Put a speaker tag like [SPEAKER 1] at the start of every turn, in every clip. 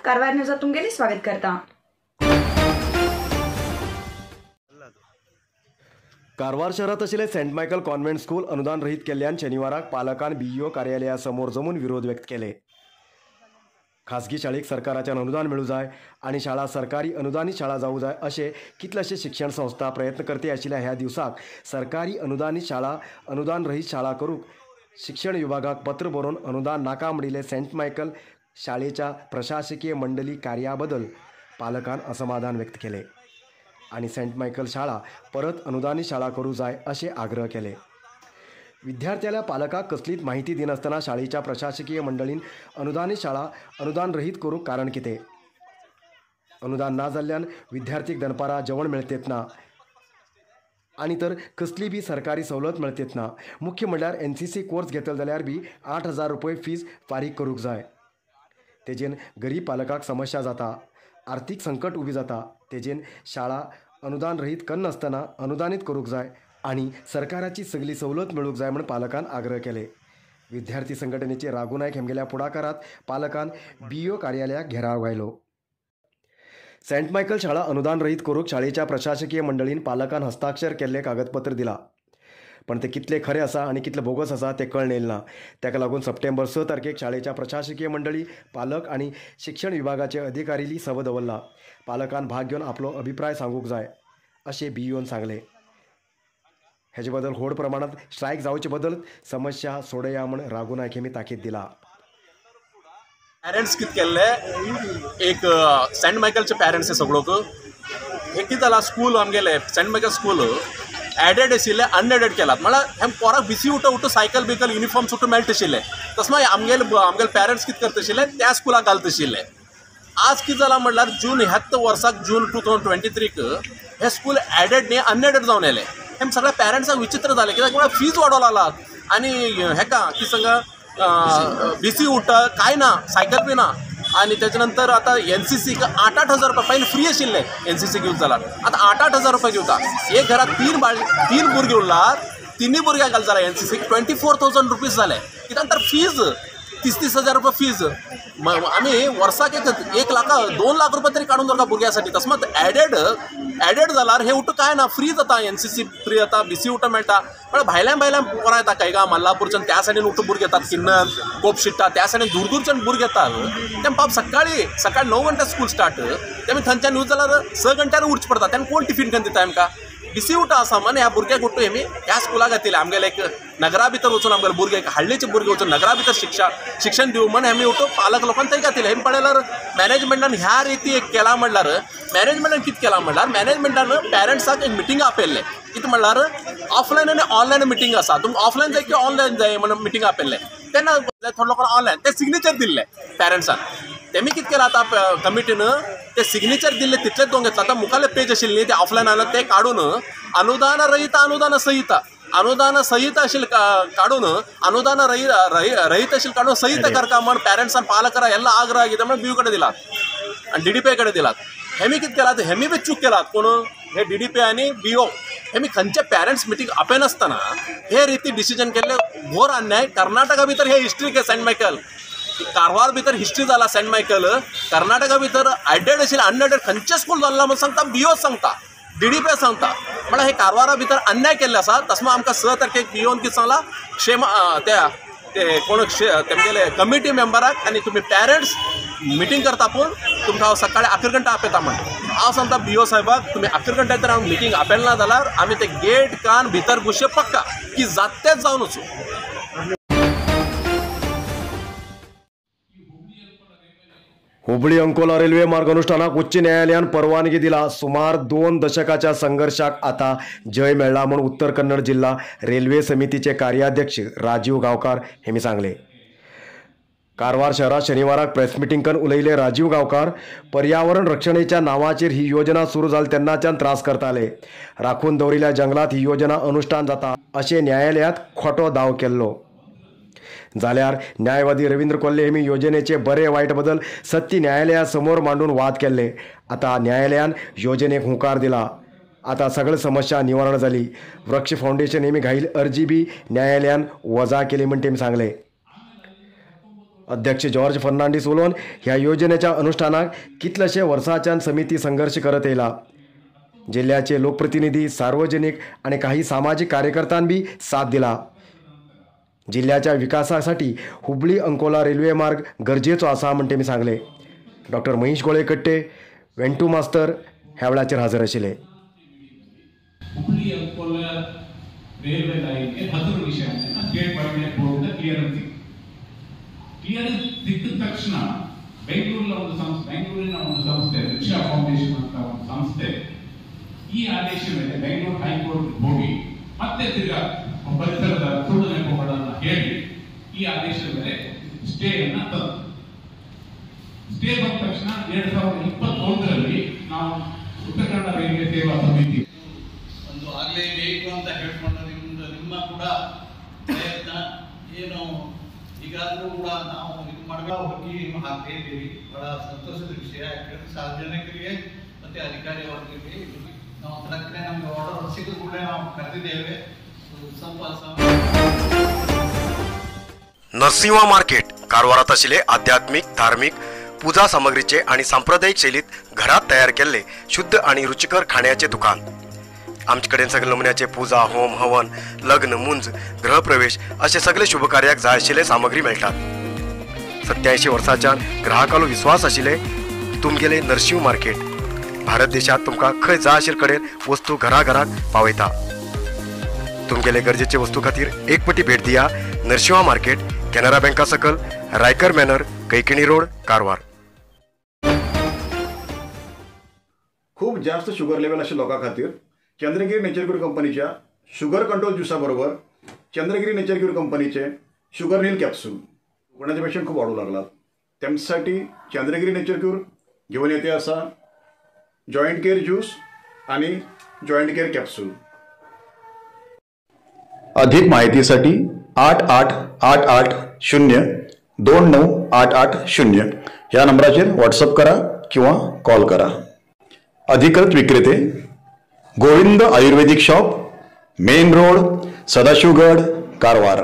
[SPEAKER 1] कारवार न्यूजात तुमगेले स्वागत करता।
[SPEAKER 2] कारवार शहरात आशिल्ले सेंट मायकल कॉन्व्हेंट स्कूल अनुदान रहित केल्ल्यान शनिवाराक पालकान बीईओ कार्यालया समोर जमून विरोध व्यक्त केले। खासगी शाळेक सरकाराच्यान अनुदान मेळू जाय आनी शाळा सरकारी अनुदानित शाळा जावू जाय अशें कितलेशे शिक्षण संस्था प्रयत्न करते आशिल्ल्या ह्या दिवसाक सरकारी अनुदानित शाळा अनुदान रहित शाळा करूंक शिक्षण विभागाक पत्र बरोवन अनुदान नाका म्हणिल्ले सेंट मायकल शाळेच्या प्रशासकीय मंडळी कार्याबद्दल पालकान असमाधान व्यक्त केले आणि सेंट मायकल शाळा परत अनुदानित शाळा करू जाय असे आग्रह केले। विद्यार्थ्याला पालकाक कसलीच माहिती दिनासतना शाळेच्या प्रशासकीय मंडळीन अनुदानित शाळा अनुदान रहित करूंक कारण कितें? अनुदान ना जाल्ल्यान विद्यार्थीक दनपारां जेवण मेळतेत ना आनी तर कसली बी सरकारी सवलत मेळतेत ना। मुख्य म्हणल्यार एनसीसी कोर्स घेतलो जाल्यार बी 8,000 रुपये फीस फारीक करूंक जाय। तेजेन गरीब पालकाक समस्या जाता, आर्थिक संकट उबी जाता। तेजेन शाळा अनुदान रहित करनासतना अनुदानित करूंक जाय आनी सरकाराची सगळी सवलत मेळूंक जाय म्हूण पालकान आग्रह केले। विद्यार्थी संघटनेचे राघू नायक हेमगेल्या फुडाकारात पालकान बीईओ कार्यालयाक घेराव घायलो। सेंट मायकल शाळा अनुदान रहित करूंक शाळेच्या प्रशासकीय मंडळीन पालकान हस्ताक्षर केल्ले कागदपत्र दिला, पण ते कितले खरे आसा आनी कितले बोगस आसा ते कळ्ळें ना। ताका लागून सप्टेंबर 6 तारखेक शाळेच्या प्रशासकीय मंडळी, पालक आनी शिक्षण विभागाचे अधिकारी सभा दवरला। पालकान भाग घेवन आपलो अभिप्राय सांगूंक जाय अशें बीईओन सांगलें। हेजे बदल व्हड प्रमाणात स्ट्रायक जावचे बदल समस्या सोडया म्हूण राघू नायक हेमी ताकीद दिला।
[SPEAKER 3] पेरेंट्स कितें केल्ले, एक सेंट मायकलचे पेरेंट्स सगळोक हे कितें जालां, स्कूल आमगेले सेंट मायकल स्कूल एडेड आशिल्ले अनएडेड केलात। म्हळ्यार हे पोराक बिसी उठो उठो सायकल बिकल युनिफॉर्म सुट्टो मेळटा आशिल्ले। तशें मागीर आमगेले आमगेले पेरेंट्स कितें करता आशिल्ले त्या स्कुलाक घालता आशिल्ले। आज कितें जालां म्हणल्यार जून ह्याच वर्साक जून 2023 हे स्कूल एडेड न्ही अनएडेड जावन येयलें। हे सगळ्या पेरेंट्सांक विचित्र जालें कित्याक म्हळ्यार फीज वाडोवं लागलात आनी हेका कितें सांगा बीसी उठा काय ना, सायकल बी ना। आनी तेच्या नंतर आतां एनसीसीक 8-8 हजार रुपया पयलीं फ्री आशिल्ले एनसीसी घेवंक जाल्यार आतां 8-8 हजार रुपया घेवता। एक घरात तीन भुरगीं उरलात, तिनूय भुरग्यांक घाल जाल्यार एनसीसीक 24,000 रुपीज जाले। कित्याक तर फीज 30-30 हजार रुपया फीज आमी वर्साक एक लाख 2 लाख रुपया तरी काडून दवरता भुरग्यासाठी। तशें मात एडेड एडेड जाल्यार हे उठ काय ना फ्री जाता, एनसीसी फ्री जाता, बीसी उठ मेळटा। म्हळ्यार भायल्यान भायल्यान पोरां येता कैगा मल्लापूरच्यान त्या सायडीन उठ भुरगे येतात, किन्नर कोपशिट्टा त्या सायडीन दूर दूरच्यान भुरगे येतात। ते पाप सकाळी सकाळी 9 घंटे स्कूल स्टार्ट, तेमी थंयच्यान यूज जाल्यार 6 घंट्यार उठचें पडटा। तेन्ना कोण टिफीन करून दिता आमकां? बीसी उठा आसा म्हण ह्या भुरग्याक उठू हेमी ह्या स्कुलाक घातिल्ले। आमगेले एक नगरा भितर वचून आमगेले भुरगे हाडलेचे भुरगे वचून नगरा भितर शिक्षण दिवं म्हण हेमी उठू पालक लोकांक थंय घातिल्ले। हेमी पळयल्यार मॅनेजमेंटान ह्या रिती एक केला म्हणल्यार मॅनेजमेंटान कितें केलां म्हणल्यार मॅनेजमेंटान पेरंट्साक एक मिटींग आपयल्लें। कितें म्हणल्यार ऑफलायन आनी ऑनलायन मिटींग आसा, तुमकां ऑफलायन जाय की ऑनलायन जाय म्हण मिटींग आपयल्लें। तेन्ना थोडे लोकांक ऑनलायन ते सिग्नेचर दिल्ले पेरंट्सान। तेमी कितें केलां आतां कमिटीन ते सिग्नेचर दिल्ले तितलेच दोन घेतला। आतां मुखाल्ले पेज आशिल्ली न्ही ते ऑफलायन आयला ते काडून अनुदान रहित अनुदान सहित अनुदान सहित आशिल्लें काडून अनुदान रहित आशिल्लें काडून सहित करका म्हण पेरंट्सान पालकां ಎಲ್ಲ ಆಗ್ರಹ ಆಗಿದೆ म्हण बीयू कडेन दिलात आनी डीडीपी कडेन दिलात। हेमी कितें केलां हेमी बी चूक केलात। कोण हे डीडीपी आनी बीओ हेमी खंयचे पेरंट्स मिटींग आपयनासतना हे रिती डिसिजन केल्ले घोर अन्याय। कर्नाटका भितर हे हिस्ट्री के सेंट मायकल कारवार भितर हिस्ट्री जाला सेंट मायकल कर्नाटका भितर एडेड आशिल्लें अनएडेड खंयचे स्कूल जाला म्हण सांगता बीओ सांगता डीडीपी सांगता। म्हळ्यार हे कारवारा भितर अन्याय केल्ले आसा। तसो आमकां 6 तारखेक बीओन कितें सांगलां क्षेम त्या ते कोण तेमगेले कमिटी मेंबराक आनी तुमी पेरंट्स मिटींग करता पूण तुमकां हांव सकाळी 11 घंटा आपयता म्हण हांव सांगता बीओ साहेबाक तुमी 11 घंटा तर हांव मिटींग आपयलें ना जाल्यार आमी ते गेट कान भितर घुशे पक्का की जात्तेच जावन वचूं।
[SPEAKER 2] हुबळी अंकोला रेल्वे मार्ग अनुष्ठानाक उच्च न्यायालयान परवानगी दिला। सुमार 2 दशकाच्या संघर्षाक आता जय मेळ्ळा म्हूण उत्तर कन्नड जिल्हा रेल्वे समितीचे कार्याध्यक्ष राजीव गांवकार हेमी सांगले। कारवार शहरात शनिवाराक प्रेस मिटींग करून उलयले राजीव गांवकार पर्यावरण रक्षणेच्या नावाचेर ही योजना सुरू जाली तेन्नाच्यान त्रास करताले। राखून दवरिल्ल्या जंगलात ही योजना अनुष्ठान जाता अशें न्यायालयात खोटो दाव केल्लो। जाल्यार न्यायवादी रवींद्र कोल्हे हेमी योजनेचे बरे वायट बदल सत्य न्यायालया समोर मांडून वाद केल्ले। आता न्यायालयान योजनेक हुंकार दिला। आता सगळे समस्या निवारण जाली। वृक्ष फाउंडेशन हेमी घाईल अर्जी बी न्यायालयान वजा केली म्हण तेमी सांगले। अध्यक्ष जॉर्ज फर्नांडीस उलोवन ह्या योजनेच्या अनुष्ठानाक कितलेशे वर्सांच्यान समिती संघर्ष करत येयला. जिल्ह्याचे लोकप्रतिनिधी, सार्वजनिक आणि काही सामाजिक कार्यकर्त्यांनी बी साथ दिला. जिल्ह्याच्या विकासासाठी हुबळी अंकोला रेल्वे मार्ग गरजेचो आसा म्हण तेमी सांगले. डॉक्टर महेश गोळेकट्टे, वेंटू मास्तर ह्या वेळाचेर हजर आशिल्ले.
[SPEAKER 4] हुबळी अंकोला रेल्वे ಲೈನ್ಗೆ ಹಸಿರು ನಿಶಾನೆಯನ್ನು ಸ್ಟೇಟ್ ವೈಲ್ಡ್ ಬೋರ್ಡ್ ಕ್ಲಿಯರೆನ್ಸ್ ಸಿಕ್ತು. ಕ್ಲಿಯರೆನ್ಸ್ ಸಿಕ್ಕಿದ ತಕ್ಷಣ ಬೆಂಗಳೂರಿನ ಒಂದು ಸಂಸ್ಥೆ ರಿಕ್ಷಾ ಫೌಂಡೇಶನ್ ಅಂತ ಒಂದು ಸಂಸ್ಥೆ ಈ ಆದೇಶ ಮೇಲೆ ಬೆಂಗಳೂರು ಹೈಕೋರ್ಟ್ ಹೋಗಿ ಮತ್ತೆ ತಿರ್ಗಾ ಪರಿಸರದ ಸುಳ್ಳು ನೆಪಗಳನ್ನು ಹೇಳಿ ಈ ಆದೇಶದ ಮೇಲೆ ಸ್ಟೇಯನ್ನ ತಂತು. ಸ್ಟೇ ಬಂದ ತಕ್ಷಣ 2021ರಲ್ಲಿ ನಾವು ಉತ್ತರ ಕನ್ನಡ ರೈಲ್ವೆ ಸೇವಾ ಸಮಿತಿ
[SPEAKER 5] ಒಂದು ಆಗಲೇಬೇಕು ಅಂತ ಹೇಳ್ಕೊಂಡು ನಿಮ್ಮ ಕೂಡ ಪ್ರಯತ್ನ ಏನು ಈಗಾದರೂ ಕೂಡ ನಾವು ಇದು ಮಾಡಬೇಕು ಹೋಗಿ ಹಾಕ್ತಾ ಇದ್ದೀವಿ. ಬಹಳ ಸಂತೋಷದ ವಿಷಯ. ಯಾಕಂದ್ರೆ ಸಾರ್ವಜನಿಕರಿಗೆ ಮತ್ತೆ ಅಧಿಕಾರಿ ವರ್ಗಕ್ಕೆ ನಾವು ತಕ್ಕನೆ ನಮ್ಗೆ ಆರ್ಡರ್ ಸಿಕ್ಕ ಕೂಡಲೇ ನಾವು ಕರೆದಿದ್ದೇವೆ. ಸ್ವಲ್ಪ
[SPEAKER 2] नरसिंहा मार्केट कारवारात आशिल्ले आध्यात्मिक, धार्मिक पूजा सामग्रीचे आणि सांप्रदायिक शैलीत घरात तयार केल्ले शुद्ध आणि रुचिकर खाण्याचे दुकान. आमचे कडेन सगळे नमुन्याचे पूजा, होम, हवन, लग्न, मुंज, गृहप्रवेश असे सगळे शुभकार्याक जाय आशिल्ले सामग्री मेळटात. 87 वर्सांच्यान ग्राहकालो विश्वास आशिल्ले तुमगेले नरसिंह मार्केट भारत देशात तुमकां खंय जाय आशिल्ले कडेन वस्तू घराघराक पावयता. तुमगेले गरजेचे वस्तू खातीर एक पटी भेट दिया नरसिंहा मार्केट, कॅनरा बँका सकल, रायकर मॅनर, कैकिणी रोड, कारवार.
[SPEAKER 6] खूप जास्त शुगर लेवल आशिल्ल्या लोकां खातीर चंद्रगिरी नेचर क्यूर कंपनीच्या शुगर कंट्रोल ज्युसा बरोबर चंद्रगिरी नेचर क्यूर कंपनीचे शुगर नील कॅप्सूल कोणाचे पेशंट खूप वाढू लागलात त्यांच्यासाठी चंद्रगिरी नेचर क्यूर घेऊन येते असा जॉईंट केअर ज्यूस आणि जॉईंट केअर कॅप्सूल. अधिक माहितीसाठी 8 8 8 8 0 2 9 8 8 0 या नंबराचेर व्हॉट्सअप करा किंवा कॉल करा. अधिकृत विक्रेते Govind Ayurvedic shop, main road, Sadashivgad, Karwar.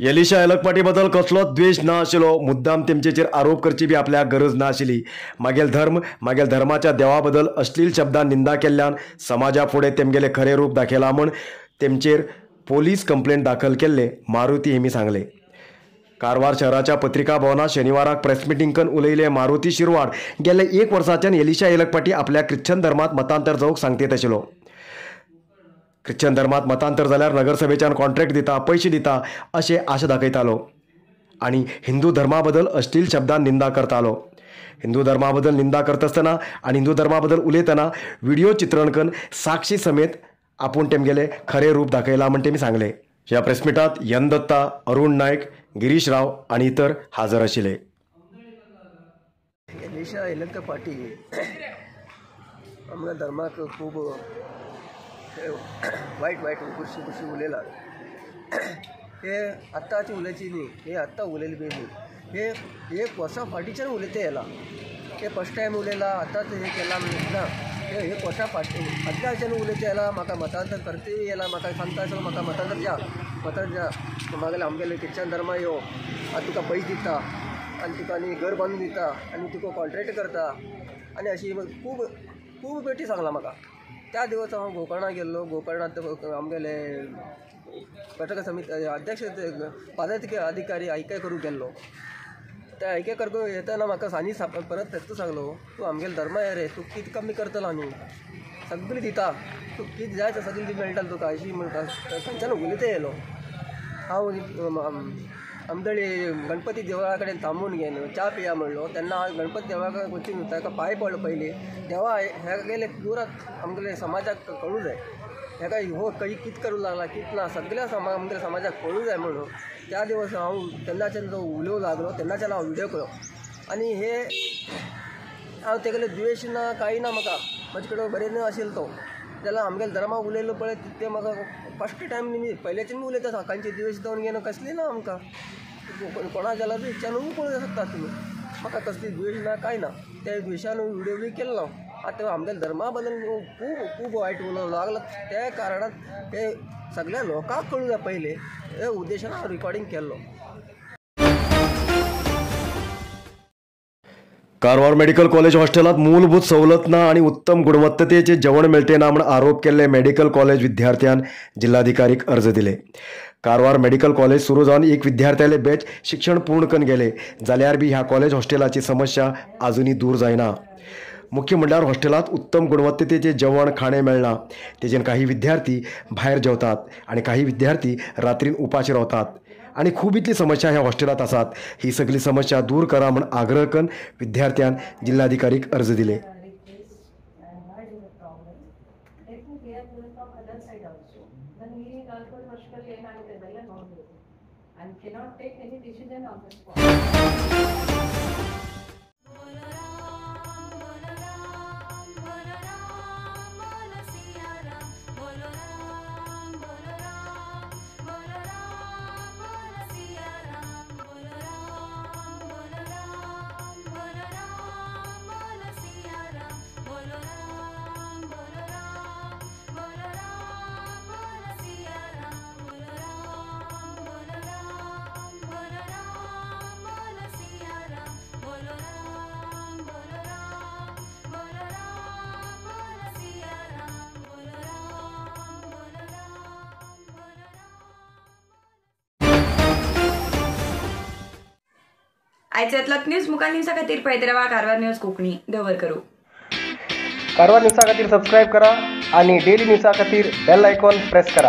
[SPEAKER 2] Elisha Yelakpati बद्दल कसलोच द्वेष ना आशिल्लो, मुद्दाम तेमचेचेर आरोप करची बी आपल्याक गरज ना आशिल्ली. मागेल धर्म, मागेल धर्माच्या देवा बद्दल अश्लील शब्दान निंदा केल्ल्यान समाजा फुडें तेमगेले खरें रूप दाखयलां म्हूण तेमचेर पोलीस कंप्लेंट दाखल केल्ले मारुती हेमी सांगले. कारवार शहराच्या पत्रिका भवनात शनिवाराक प्रेस मिटींग करून उलयले मारुती शिरवाड गेले 1 वर्साच्यान एलिशा येलकपाटी आपल्या ख्रिश्चन धर्मात मतांतर जावंक सांगतेत आशिल्लो. ख्रिश्चन धर्मात मतांतर जाल्यार नगरसभेच्यान कॉन्ट्रॅक्ट दिता, पयशे दिता अशें आशा दाखयतालो आनी हिंदू धर्मा बद्दल अश्लील शब्दान निंदा करतालो. हिंदू धर्मा बद्दल निंदा करतासतना आनी हिंदू धर्मा बद्दल उलयतना व्हिडिओ चित्रण करून साक्षी समेत आपूण तेमगेले खरें रूप दाखयलां म्हण तेमी सांगलें. ह्या प्रेस मिटात यन दत्ता, अरुण नायक, गिरीश राव आनी इतर हाजर आशिल्ले.
[SPEAKER 7] एलिशा येलकपाटी आमच्या धर्माक खूब वायट वायट गोश्टी गोश्टी उलयला. हे आत्ताची उलयची न्ही, हे आत्तां उलयली बी न्ही, हे 1 वर्सां फाटीच्यान उलयता येयला. हे फर्स्ट टायम उलयला, आतांच हें केलां ना. हे 1 वर्सां फाटी आदल्याच्यान उलयता येयला. म्हाका मतांतर करते येयला, म्हाका सांगता आसलो म्हाका मतांतर जा, मतांतर जा, मागीर आमगेले ख्रिश्चन धर्मा यो, आनी तुका पयशे दिता आनी तुका आनी घर बांदून दिता आनी तुका कॉन्ट्रॅक्ट करता आनी अशी खूब खूब बेटी सांगलां म्हाका. त्या दिवस हांव गोकर्णा गेल्लो. गोकर्णांत आमगेले घटक समिती अध्यक्ष पादक अधिकारी आयके करूंक गेल्लो. ते आयके करूंक येतना म्हाका सानी परत तेच सांगलो, तूं आमगेले धर्मा रे, तूं कितें कमी करतलो आमी सगळीं दिता, तूं कितें जाय तें सगळें मेळटलें तुका अशी म्हणटा थंयच्यान उलयता येयलो. हांव आमदळी गणपती देवळा कडेन थांबून घेवन च्या पिया म्हणलो. तेन्ना हांव गणपती देवळा कडेन वचून ताका पांय पडलो पयलीं. देवा हेगेले पुरा आमगेले समाजाक कळूं जाय, हेका हो कितें करूं लागला कितें ना, सगळ्या आमगेल्या समाजाक कळूं जाय म्हणून त्या दिवस हांव तेन्नाच्यान जो उलोवंक लागलो तेन्नाच्यान हांव व्हिडियो केलो. आनी हे हांव तेगेले द्वेश ना कांय ना, म्हाका म्हजे कडेन बरें न्हय आशिल्लो तो. जाल्यार आमगेल्या धर्माक उलयलो पळय तें म्हाका फर्स्ट टायम न्ही, पयल्याच्यान उलयता सकाळचे द्वेश जावन घेवन कसली ना आमकां कोणा जाल्यार बी इच्छानूय पळोवंक शकता तुमी. म्हाका कसली द्वेश ना कांय ना. त्या द्वेशान व्हिडियो बी केल्लो. आतां आमगे धर्मा बद्दल खूब खूब वायट उलोवंक लागला. त्या कारणान ते सगळ्या लोकांक कळूं जाय पयलें हे उद्देशान हांव रिकॉर्डिंग केल्लो.
[SPEAKER 2] कारवार मेडिकल कॉलेज हॉस्टेलात मूलभूत सवलत ना आणि उत्तम गुणवत्तेचे जेवण मेळटे ना म्हण आरोप केल्ले मेडिकल कॉलेज विद्यार्थ्यान जिल्हाधिकारीक अर्ज दिले. कारवार मेडिकल कॉलेज सुरू जावन एक विद्यार्थ्याले बॅच शिक्षण पूर्ण करून गेले जाल्यार बी ह्या कॉलेज हॉस्टेलाची समस्या अजूनही दूर जायना. मुख्य म्हणल्यार हॉस्टेलात उत्तम गुणवत्तेचे जेवण खाणे मेळना, तेजेन काही विद्यार्थी भायर जेवतात आणि काही विद्यार्थी रात्रीन उपाशी रावतात आणि खूब इतली समस्या ह्या हॉस्टेलात आसात. ही सगळी समस्या दूर करा म्हण आग्रह करून विद्यार्थ्यान जिल्हाधिकारीक अर्ज दिले.
[SPEAKER 1] आयच्या न्यूज मुखार न्यूजा खातीर पळयत रावा कारवार न्यूज कोंकणी. दवर करू.
[SPEAKER 7] कारवार न्यूजा खातीर सबस्क्रायब करा आणि डेली न्यूजा खातीर बेल आयकॉन प्रेस करा.